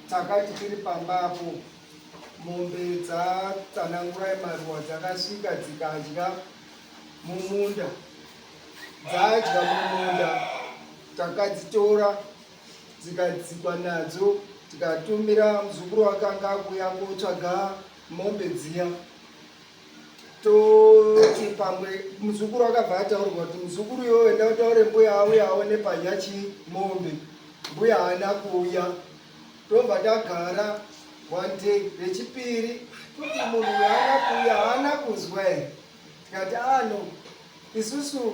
Takati tiri pamba apo mombe dzaTsanangurai Maruwa dzakasvika dzikadya mumunda. Dzadya mumunda takadzitora dzikadzikwa nadzo tikatumira muzukuru wakanga akuuya kotsvaga mombe dziya. Toti pamwe muzukuru akabva ataurwa kuti muzukuru iwewe enda utaure mbuya auya aone padya chii mombe. Mbuya haana kuuya. Tobva tagara one day rechipiri toti munhu uyu haana kuuya haana kuzwa here tikati ano ah, isusu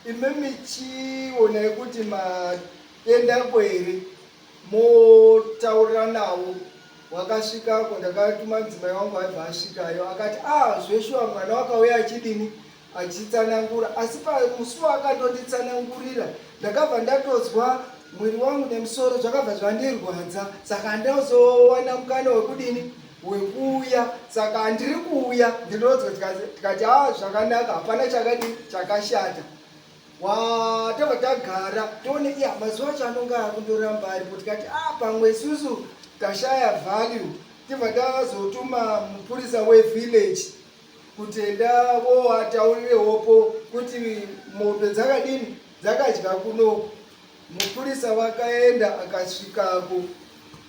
imimi chionai kuti maendako here motaurira nawo wakasvikako ndakatuma mudzimai wangu aibva asvikayo akati ah zveshuwa mwana wakauya achidini achitsanangura asi pamusi waakandonditsanangurira ndakabva ndatozwa mwiri wangu nemusoro zvakabva zvandirwadza saka handazowana mukana wekudini wekuuya saka handiri kuuya ndinodzwa tikati a ah, zvakanaka hapana chakadini chakashata watabva tagara toone iya mazuva acho anonga akundoramba aripo tikati a ah, pamwe isusu tashaya value tibva tazotuma mupurisa wevillage kuti enda woataurirewopo kuti mombe dzakadini dzakadya kuno. Mupurisa wakaenda akasvikako.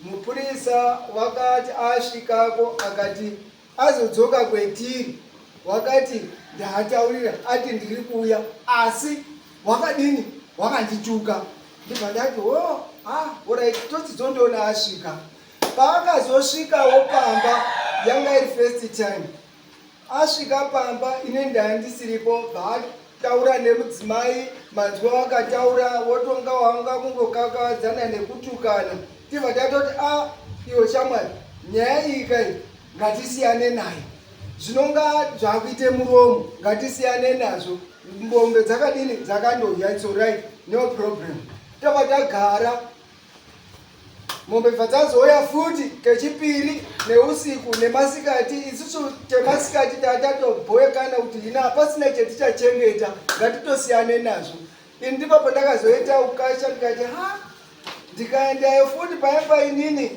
Mupurisa wakati asvikako akati azodzoka kwetiri wakati ndaataurira ati ndiri kuuya asi wakadini wakandituka ndibva ndati o oh, ah, orit tochidzondoona asvika Paakazosvikawo pamba yanga iri first time asvika pamba ine ndandisiripo bvaataura nemudzimai manzwa wakataura wotonga wanga kungokakavadzana nekutukana tibva tatoti a ah, iwe shamwari nyaya iyi kai ngatisiyane nayo zvinonga zvakuite muromo ngatisiyane nazvo mbombe dzakadini dzakandodya its alright no problem tobva tagara Mombe bva dzazouya futi kechipiri neusiku nemasikati isusu temasikati tatatobhoekana kuti hina hapasina chetichachengeta ngatitosiyane nazvo ini ndipo pandakazoita ukasha ndikati ha ndikaendayo futi paya painini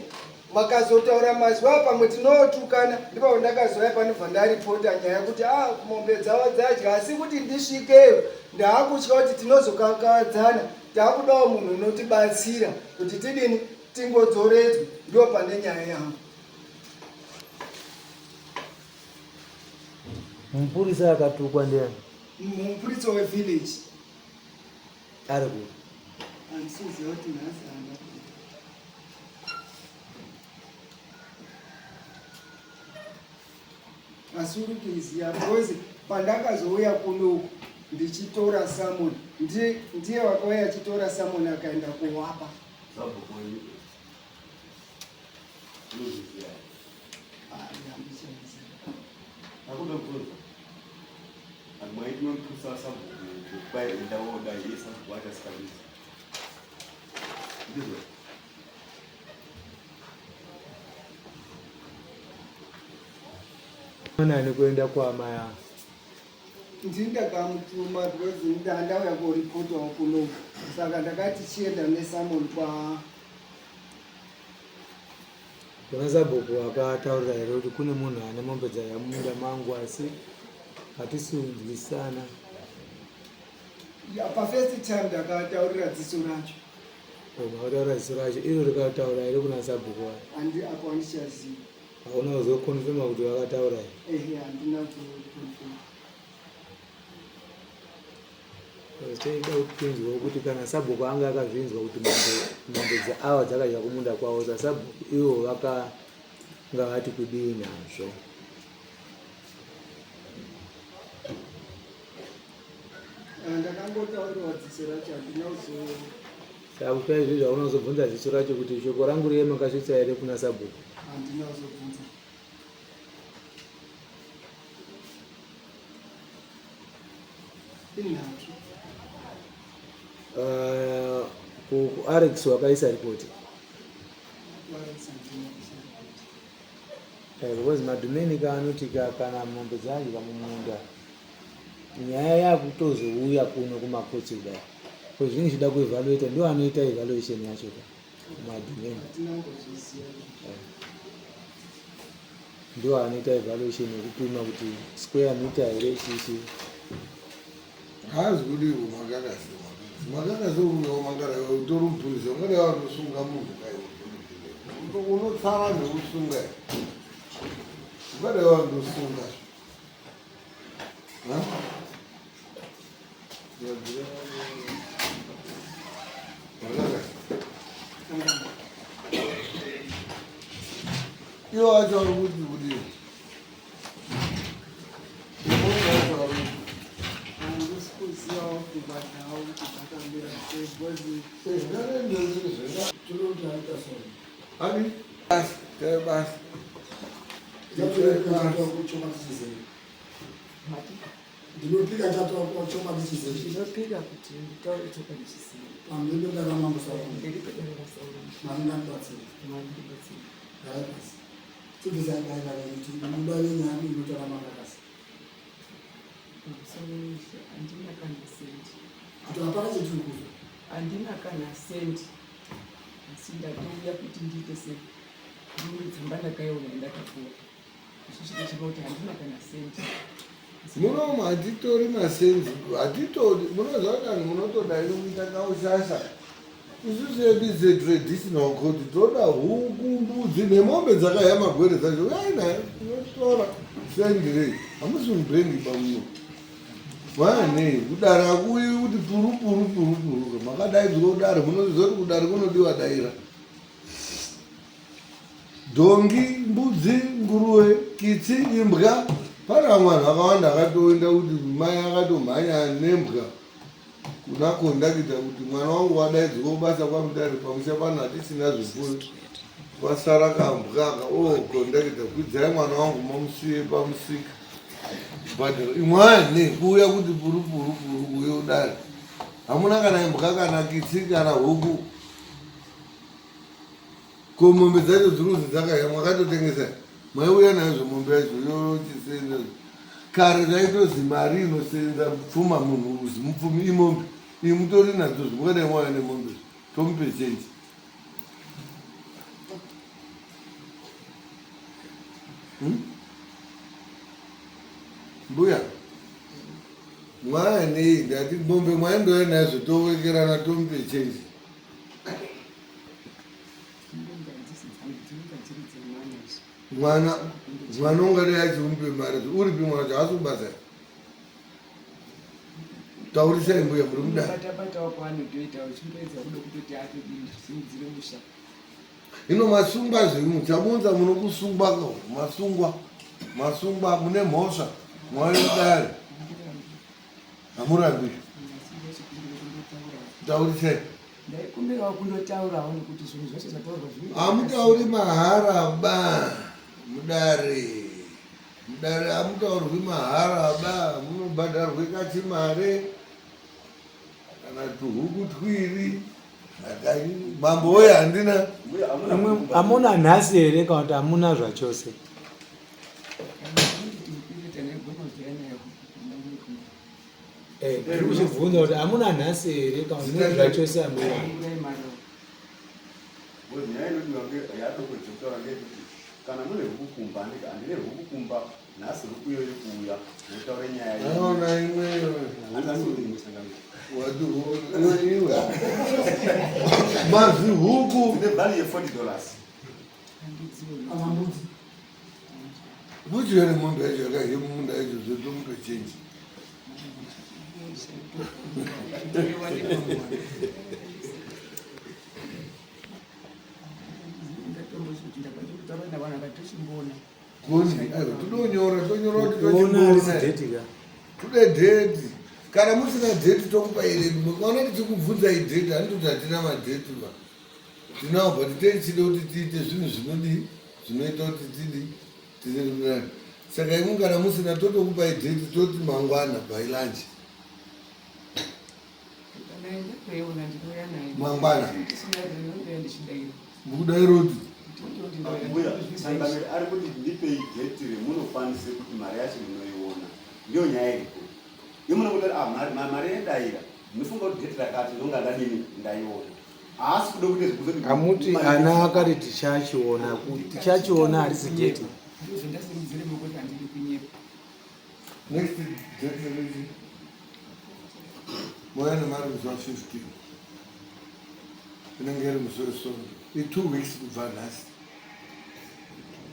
vakazotaura mazwi aya pamwe tinotukana ndipo pandakazouya panobva ndaripota nyaya kuti a ah, mombe dzavo dzadya asi kuti ndisvikeyo ndaakutya kuti tinozokakavadzana Takudawo munhu unotibatsira kuti tidini tingodzoredzwe, ndo pane nyaya yangu. Mupurisa akatukwa ndiani? Mupurisa wevillage. Ari kupi? Handisi kuziva kuti nhasi haana Asi uri kuiziva because pandakazouya kuno ndichitora summon ndiye wakauya achitora summon akaenda kuwapa. Ndizvo. Nani kuenda kwamai ava? Ndini ndakamutuma because ndandauya koripotawo kuno saka ndakati chienda nesamon kwa Kuna sabhuku akataurira here kuti kune munhu ane mombe dzaya mumunda mangu asi hatisi kunzwisana. Ya, pafirst time ndakataurira dziso racho. Makataura ziso racho iro rikataura here kuna sabhuku wacho? Handi apo handichazivi. Hauna kuzokonfirma kuti vakataura here? Ehe, handina kuzokonfirma. Toida kutinzwawo kuti kana sabhuku anga akazvinzwa kuti mombe dzeawa dzakadya kumunda kwavo sasabhuku ivo vakanga vati kudii nazvo. Ah, ndakangotaurirwa dziso racho handina kuzo Saka kusvika izvizvi hauna kuzobvunza ziso racho kuti shoko rangu riye makasvitsa here kuna sabhuku? Handina kuzobvunza. Inhatu. Uh, kuArex wakaisa ripoti. Eh, because madhumenika anoti kana mombe dzadya mumunda nyaya yakutozouya kuno kumakotsi kudai ko zvinenge zvichida kuevaluata ndiwo anoita evaluation yacho ka. Madhumeni ndiwo anoita evaluation yekupima kuti square meter here chichi. Haazi kudiwo makakasi makakasi uyo mangara utori mupurisa ungadai watosunga munhu kaiwo unotsara nekusunga ungadai watosunga. Iwo acho ari kuti kudii? Basi, basi. Ndinopika chatochoma ndichiziva. Ndinopika kuti nditaure chokwadi chisina. Pamberi pedare ramambo Sauro. Pamberi pedare raSauro. Mwari ngandibatsire. Mwari ndibatsire. Garai pasi. Chibvisai dai vare kuti muda yenyaya inotora makakasi. Pamusoro weshe handina kana sendi. Kuti hapana chetiri kuzwa. Handina kana sendi. Asi ndatouya kuti ndiite sei. Ndine tsamba ndakaiona yandakapuwa. Munomu hatitori masenzi, hatitori. Munoziva kuti vanhu munotoda iri kuita kaushasha. Isusu yedu is a traditional court, toda huku, mbudzi nemombe dzakaya magwere dzacho. Uyai nayo, tinotora sendi rei. Hamusi mubhengi bamuno. Mwane kudare hakuuyi kuti puru puru puru puru. Makadaidzwa kudare, munoziva kuti kudare kunodiwa daira. Dhongi, mbudzi, nguruve, kitsi, imbwa. Pane vamwe vanhu vakawanda akatoenda kuti mai akatomhanya nembwa kuna kondakita kuti mwana wangu wadaidzwa kubasa kwaMutare pamusha pano hatisina zvipfuyo kwasara kambwa aka. O kondakita, kwidzai mwana wangu mamusiye pamusika kubhadhara. Imwe kuuya kuti puru puru puru uye udare. Hamuna kana imbwa kana kitsi kana huku. Ko mombe dzacho dziri kunzi dzakaya mwakatotengesa maiuya naizvo mombe yacho yochisenza. Kare taitozi mari inosenza pfuma munhu uzi mupfumi imombe. Iyi mutori nadzo zvimukadai mwauya nemombe tomupe chenji. Mbuya mwaya nei ndati mombe mwaindouya naizvo towekerana tomupe chenji. Mwana mwana ungadai achimupe mari uripi mwana wacho haasi kubasa. Taurisai mbuya muri mudare. Hino masungwa zvenyu chabunza munokusungwa ko masungwa masungwa mune mhosva mwauya kudare hamurambi. Taurisai. Ndaikumbirawo kundotaurawo nekuti zvinhu zvose zvataurwa zvino. Hamutauri mahara ba mudare. Mudare hamutaurwi mahara ba, munobhadharwe kachimare kana tuhuku twiri. Mambo woye handina. Hamuna nhasi here kana kuti hamuna zvachose? Ndiri kuchibvunza kuti hamuna nhasi here kana kuti mune zvachose ambuya? Nyaya inodiwa yadokudzokera ngeyekuti kana mune huku kumba, handine huku kumba, nhasi huku iyoyo iri kuuya, motaura nyaya iyi. Aona imweyo. Wati iwe. Mazihuku. Dzine value ye $40. Kana mbudzi. Mbudzi here mombe yacho yakahye mumunda yacho zvotomupe chenji. Koni, aiwa tinonyora, tonyora kuti tochimbona. Tude dheti. Kana musina dheti tokupa iri. Mukaona tichikubvunzai dheti, handiti hatina madheti ba. Tinawo but tichida kuti tiite zvinhu zvinodii, zvinoita kuti tidii, tiite. Saka imwi kana musina totokupai dheti toti mangwana by lunch. Mangwana. Mukudaira kuti Mbuya, Changamire ari kuti ndipei dheti remunokwanise kuti mari yacho munoiona. Ndiyo nyaya iripo. Iye munokuti ah, mari yedaira. Ndinofunga kuti dheti rakati ndonga ndadini ndaiona. Haasi kuda kuita zvekuzoti Amuti ana akati tichachiona, tichachiona harisi date. Ndizvo ndasimudzire maoko kuti handidi kunyepa. Next date rekuti mouya nemari musi wa 15 inenge iri musi wesondo i2 weeks kubva nhasi.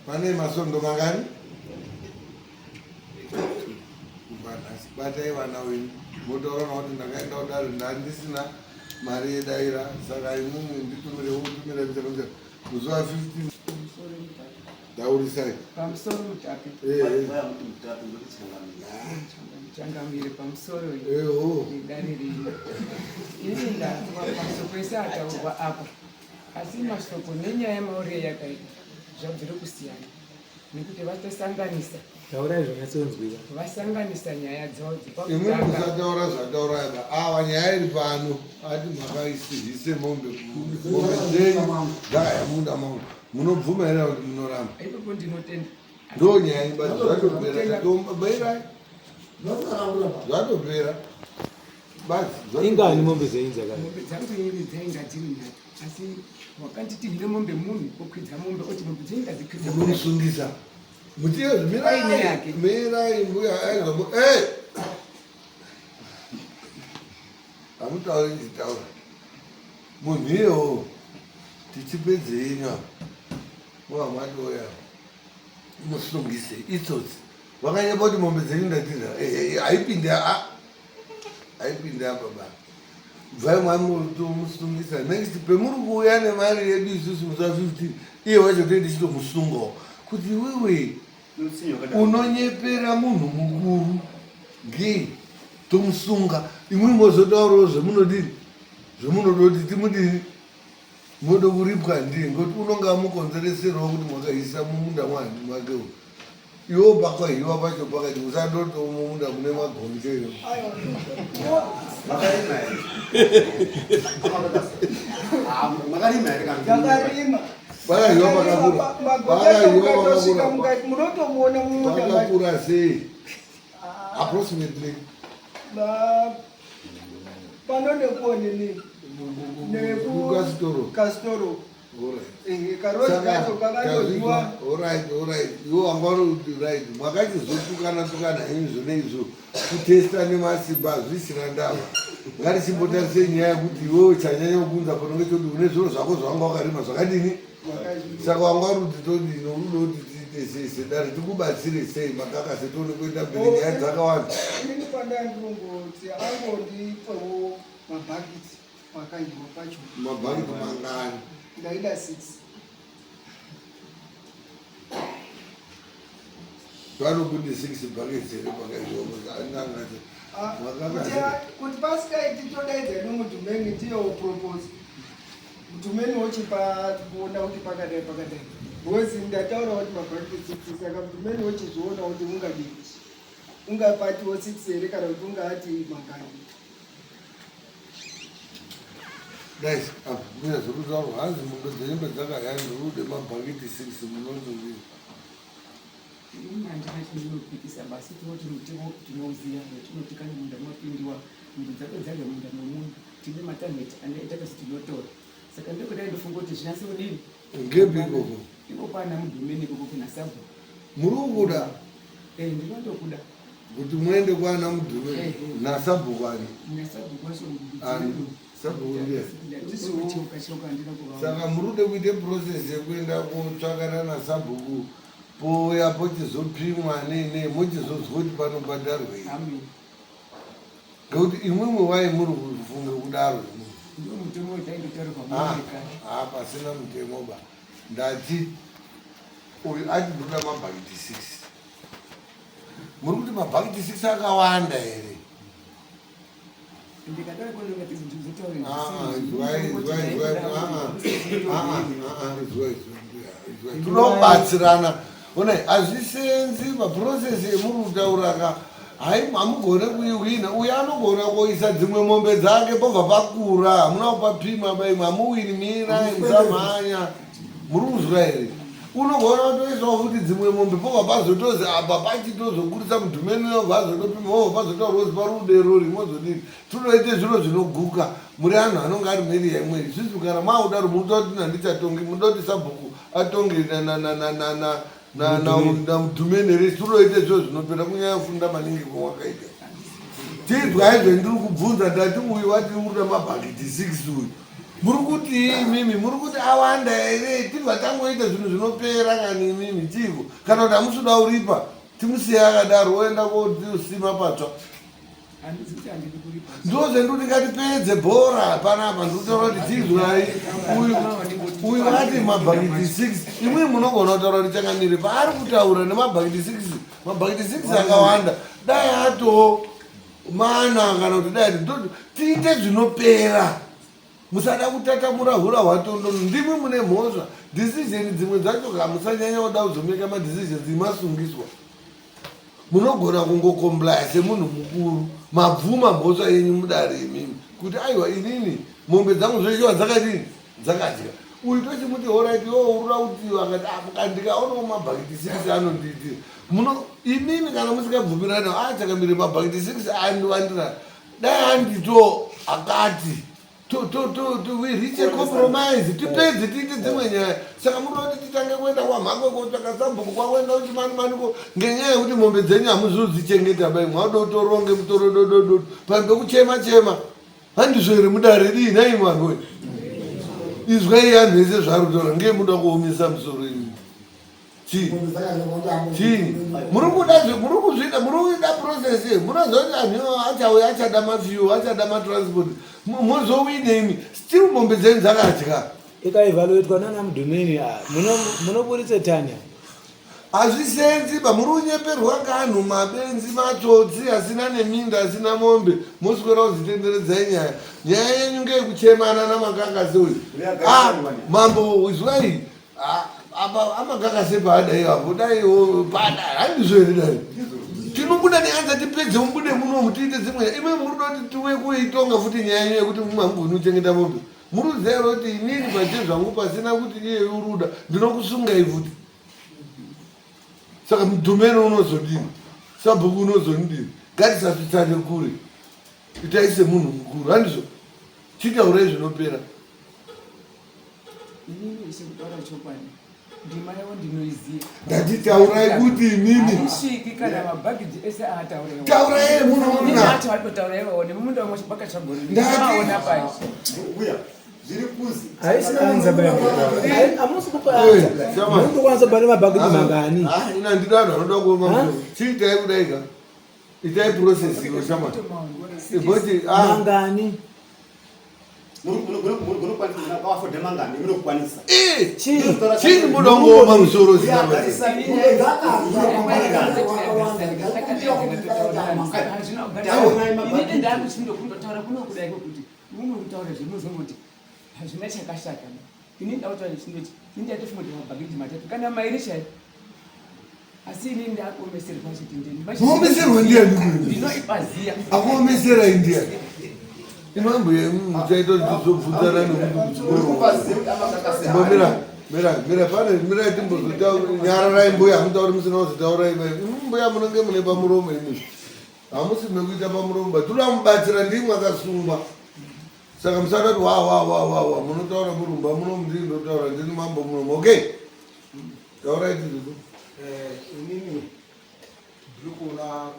Pane masondo mangani? Kubva nhasi. Batai vana wenyu motaura navo kuti ndakaenda kudare ndandisina mari yedaira saka imwimwi nditumire utumire muchero musi wa 15 taurisai pamusoro mutape eh, eh. Changamire pamusoro nedare renyu. Ini ndanzwa mashoko ese ataurwa apa, asi mashoko nenyaya yamaurire yakaita zvabvire kusiyana nekuti vatosanganisa. Taurai zvanyatsonzwika. Vasanganisa nyaya dzavo Imwi musataura zvataura aba. Ava nyaya iri pano ati makaisihise mombe mombe dzenyu dzakaya munda mangu. Munobvuma here kuti munoramba? Ipapo ndinotenda. Ndo nyaya ibati zvatopera tatombairai. Zvatopera. Basi. Ingani mombe dzenyu dzakaya? Mombe dzangu ini dzainga dziri nhatu. Asi wakanditi hire mombe munhu okwidza mombe oti mombe dzenyu ngadzikwidza. Munomusungisa. Mutiye mirai mirai mbuya aizobo eh Hamutauri ndichitaura. Munhu iyewo tichipedze yenyu apa. Mova matoya musungise itsotsi. Vakanyepa kuti mombe dzenyu ndatiza. Eh, eh, haipinde a haipinde apa ba. Bvai mwamutomusungisa next pemuri kuuya nemari yedu isusu musi wa 15 iye wacho tee tichitomusungawo kuti iwewe unonyepera munhu mukuru ngei tomusunga imwi mozotaurawo zvemunodini zvemunoda kuti timudini moda kuripwa ndiye ngokuti unonga amukonzereserawo kuti mwakaisa mumunda mwani mwake uyu iwo pakahiwa pacho pakati usandoto mumunda mune magonje iyo Makarima here kana? Takarima. Pakahiwa pakakura. Pakahiwa pakakura. Munotomuona mumunda. Pakakura sei? Approximately. Pano nekuone nini? Nekukasitoro. Kasitoro. Iwo wanga uri right makachizotukana tukana henyu zvone izvo kutesta nemasimba hazvisina ndava ngatichimbotarise nyaya yekuti iwewe chanyanya kuunza panonge choti une zviro zvako zvawanga wakarima zvakadini saka wanga uri kuti todini urudo kuti tiite sei sedare tikubatsire sei makaka setione kuenda mberi nyaya dzakawanda ini pandandinongoti angondipewo mabhakiti Pakaiwa pacho. Mabhaketi mangani? Ndaida 6. Panobude 6 buckets here pakaiwa anangati. Ah, kuti pasikaiti todaidza nomudhumeni ndiye wopropose. Mudhumeni wochipa kuona kuti pakadai pakadai. Because ndataura kuti mabhaketi 6 saka mudhumeni wochizviona kuti ungadii. Ungapatiwo 6 here kana kuti ungaati mangani. Guys, apa mune zvekutaurwa hanzi mombe dzenyembe dzakahya ndirude mabhakiti 6 munozodii? Ini handina chandinopikisa basi tinoti mutemo tinouziva wetinoti kana munda mapindiwa mombe dzako dzadya munda memunhu tine matanheti anoita kasi tinotora saka ndokudai ndofunga kuti zvinase kudini Ngepi ikoko? Iko kwana mudhumeni ikoko kuna sabhuku. Muri kukuda? Eh, ndinotokuda. Kuti muende kwana mudhumeni nasabhuku ani? Nasabhuku wacho ani? Sabhuku ndiye. Saka muri kude kuite process yekuenda kotsvakana nasabhuku pouya pochizopimwa nei nei mochizozwa kuti panobhadharwei. Amen. Ngekuti imwimwi wai muri kufunga kudaro imwimwi. Ndiwo mutemo wetaindotaurwa Ah, munyika. ah, pasina mutemo ba. Ndati uyu ati ndoda mabhakiti 6. Muri kuti mabhakiti 6 akawanda here? Ndikadaro kone ngati ndinotaura Ah, izwai, izwai, izwai, ah, ah, ah, ah, izwai, izwai, mbuya, izwai. Tinobatsirana. Ona hazvisenzi maprocess emuri kutaura ka hai hamugone kuihwina uyo anogona kuisa dzimwe mombe dzake pobva pakura hamuna kupapima baimwe hamuwini mirai musamhanya muri kuzwa here? Unogona kutoisawo futi dzimwe mombe pobva pazotozi apa pachitozokurisa mudhumeni yobva azotopima obva pazotaurwa kuti pari kude rori mozodini. Tunoite zviro zvinoguka muri anhu anonge ari mhiri yaimwe isusu kana maakudaro munoda kuti nandichatongi munoda kuti sabhuku atonge namudhumeni here tunoite zviro zvinopera kunyanya kufunda maningi kwawakaita. Chinzwai zvendiri kubvunza ndati uyu wati urikuda mabhakiti 6 uyu muri kutii imimi muri kuti awanda here tibva tangoita zvinhu zvinopera kani imimi chiiko kana kuti hamusi kuda uripa timusiye akadaro oenda kosima patsva ndozvendikuti ngatipedze bhora panapa ndikutaura kuti chizwai uyu uyu vati mabhakiti 6 imwe munogona kutaura kuti changamire paari kutaura nemabhakiti 6 mabhakiti 6 akawanda dai atoo mana kana kuti dai tiite zvinopera musada kutatamura hura hwatondo ndimwi mune mhosva decision dzimwe dzacho ka musanyanya kuda kuzomeka madecisions imasungiswa munogona kungocomplya semunhu mukuru mabvuma mhosva yenyu mudare imimi kuti aiwa inini mombe dzangu zveshuwa dzakadini dzakadya uyu tochimuti horaiti yo urura kuti akati ah, ndikaonawo mabhakiti 6 anondiitira muno imimi kana musikabvumirani achakamire ah, mabhakiti 6 andiwandira dai andito akati we reach a compromise tipedze tiite dzimwe nyaya saka munoda kuti titange kuenda kwamhakwe kotsvaka sabhuku kwakuenda kuchimanimani ngenyaya yekuti mombe dzenyu hamuzodzichengeta bai mwakuda kutoronge mutoro dododo pambe kuchema chema handizvo here mudare dii nhai vanhu we izwai anhu ese zvaari kutaura ngei muda kuomesa musoro imi chii chii muri kuda muri kuzviita muri kuita process ye munoziva kuti anhu iwawo achauya achada mafuel achada matransport mozowine imi still mombe dzenyu dzakadya ikaevaluatwa nana mudhumeni ah, munoburitse tani Hazvisenzi ba muri kunyeperwa kanhu mabenzi matsotsi asina neminda asina mombe moswera kuzitenderedzai nyaya nyaya yenyu ngeyekuchemana namakakase uyu ah, mambo izwai ah, apa amakakase paadai apo dai pada handizvo here dai tinobuda neanza tipedze mubude munomu tiite dzimwe imwe muri kuda kuti tiwe kuitonga futi nyaya yenyu yekuti mumwe hamugoni kuchengeta mombe muri kuziva here kuti inini pachezvangu pasina kuti iye uruda ndinokusungai futi saka mudhumeni unozodini sabhuku unozonidini ngatisasvitsane kure itai semunhu mukuru handizvo chitaurai zvinopera Inini sekutaura chokwadi ndima yavo ndinoiziva. Ndati taurai kuti imimi. Haisviki kana mabhagidhi ese aataurewo. Taurai munoona. Acho ari kutaura iwawo nemumunda wamwe chibaka chagori. Ndati. Maona pai. Mbuya, zviri kuzi. Haisi anza bai. Hamusi kupa anza. Munotokwanisa kubata mabhagidhi mangani? Ah, ina ndida vanhu vanoda kuoma. Chiitai kudai ka. Itai process iyo shama. Iboti ah. Mangani? Chii muda kungooma musoro hazvina chakashata ini ndautaura chindoti ini ndatofunga kuti mabhaketi matatu kana mairi chaiyo asi ini ndakuomeserwa chete ndini ndiani ndinoipaziya akuomeserai ndiani imambuya muchaita kuti tizobvunzana nekuti kuchikoro mira mira mira pane mira timbozotaura nyararai mbuya hamutauri musina kuzotaura imai mbuya munenge mune pamuromo imi hamusi mekuita pamuromo ba toda mubatsira ndimwe akasungwa saka musada kuti wa wa wa wa wa munotaura murumba muno ndini ndotaura ndini mambo munomu okay taurai tizuzu eh, inini ndiri kuona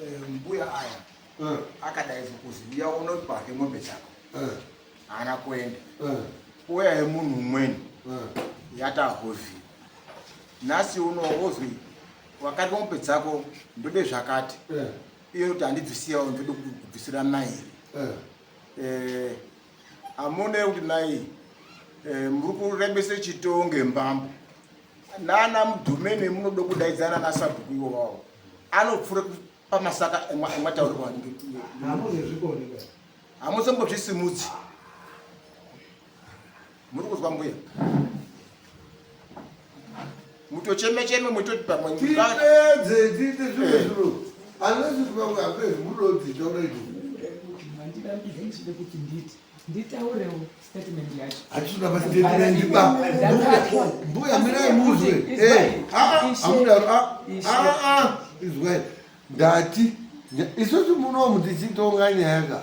eh, mbuya aya eh. akadaidzwa kuzi uya unobhake mombe dzako haana kuenda uya yemunhu umweni yatahozi nhasi uno wozwi wakati mombe dzako ndode zvakati iye kuti handibvisiyawo ndode kubvisira mairi Eh, amune kuti nai eh, muri kurebese chitoo ngembambo nana mudhumeni munoda kudaidzana nasabhuku iwo wawo anopfuura pamasaka emwataurirwa hamusombozvisimudzi muri kuzwa mbuya mutocheme cheme mutoti pamwe tipedze tiite zvimwe eh. zviro unless kuti pamwe hapezi murodzi taura izvo mandidambidza ndichide kuti nditi Nditaurewo statement yacho. Hatitoda pastatement ba. Mbuya mirai muzwe. Eh, ah, ah, hamudaro. Ah, ah, ah, izwai. Ndati isusu munomu tichitonga nyaya ka.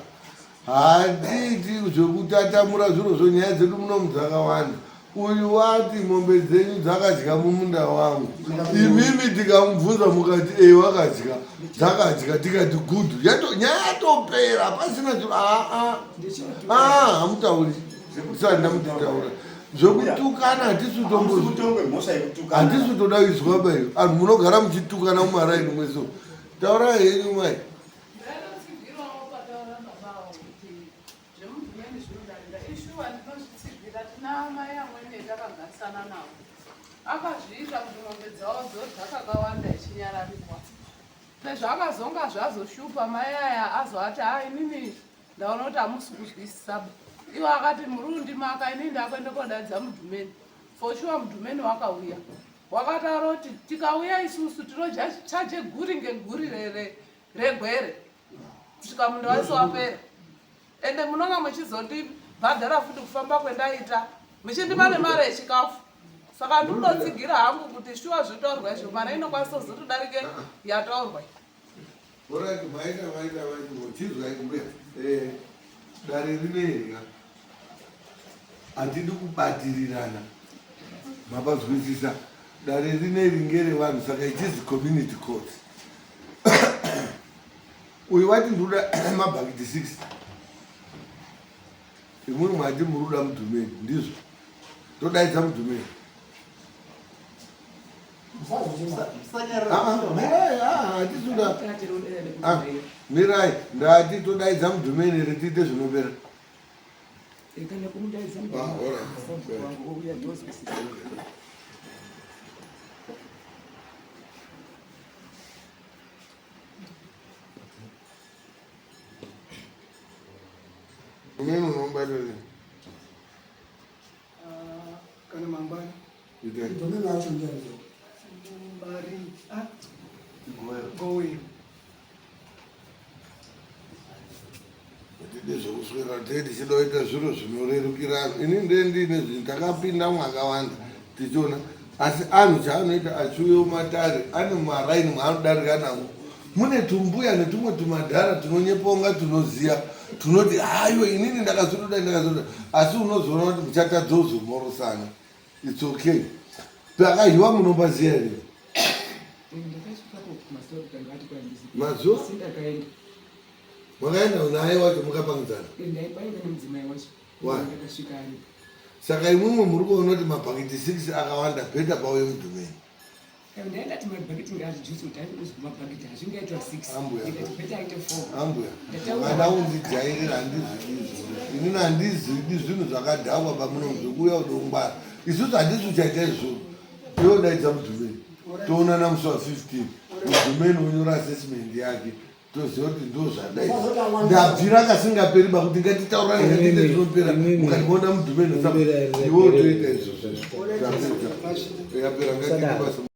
Hatiiti zvekutatamura zviro zvo nyaya dzedu munomu dzakawanda. Uyu wati mombe dzenyu dzakadya mumunda wangu, imimi tikamubvunza mukati ei wakadya dzakadya, tikati gudhu nyaya yatopera pasina chiro. Aa, ah, hamutauri sani ndamutitaura zvekutukana hatisi tombohatisi toda izwa bayo anhu munogara muchitukana mumaraini mwese taurai henyu mai. Zvemudhumeni zvinodarika ishuwa ndinozvitsigira tina amai amweni etakagarisana navo akazviita kuti mombe dzavo dzodya kakawanda ichinyararirwa pezvakazonga zvazoshupa mai aya azoati ha inini ndaona kuti hamusi kuzwisisaba iwo akati muri kundimaka inini ndakuenda kodaidza mudhumeni for sure mudhumeni wakauya wakataura kuti tikauya isusu tinochaje guri ngeguri regwere kusvika munda wese wapera ende munonga muchizondibhadhara futi kufamba kwendaita muchindipa nemari yechikafu saka ndinotsigira hangu kuti shuwa zvotaurwa izvo mari inokwanisa kuzotodarike yataurwa. Alright, maita maita maita chizwai mbuya. Eh, dare rineri ka. Hatidi kubatirirana. Mapazwisisa. Dare rineri ngere vanhu saka it is community court. Uyu wati ndikuda mabhakiti 6. Imwe mwati muri kuda mudhumeni ndizvo. Todaidza mudhumeni. Mirai, ndati todaidza mudhumeni here tiite zvinopera. Kana kumudaidza Mimi unomubata nei? Ah, kana mangwana. Domino yacho ndiani? Mari. Ah. Gowe. Hatidi zvekuswera tee tichida kuita zviro zvinorerukira anhu. Ini ndee ndiine zvinhu takapinda mwakawanda tichiona asi anhu chaanoita achiuya mumatare ane mumaraini mwaanodarika namo mune tumbuya netumwe tumadhara tunonyeponga tunoziya tunoti hayo inini ndakazotoda ndakazotoda asi unozoona kuti muchatadza kuzomhorosana. It's okay. Pakahiwa munopaziya here? Mazuva? Makaenda naye wacho mukapangidzana? Saka imwimwe muri kuona kuti mabhakiti 6 akawanda bheta pauye mudhumeni. Ndaindati mabhakiti ngaazvijusi kuti aite mabhakiti hazvingaitwa 6 Ambuya. Ndikati bheta aite 4 Ambuya, mwana undijairira handizvidi izvozvo. Inini handizvidi zvinhu zvakadhakwa pamuno zvekuuya kudongwara. Isusu handisi kuchaita izvozvo. Iwe udaidza mudhumeni. Toonana musi wa 15. Mudhumeni wonyora assessment yake. Toziva kuti ndozvadai. Ndabvira kasingaperi ba kuti ngatitaurane ngatiite zvinopera. Mukati moona mudhumeni iwe utoita izvozvo. Yapera ngatiite basa.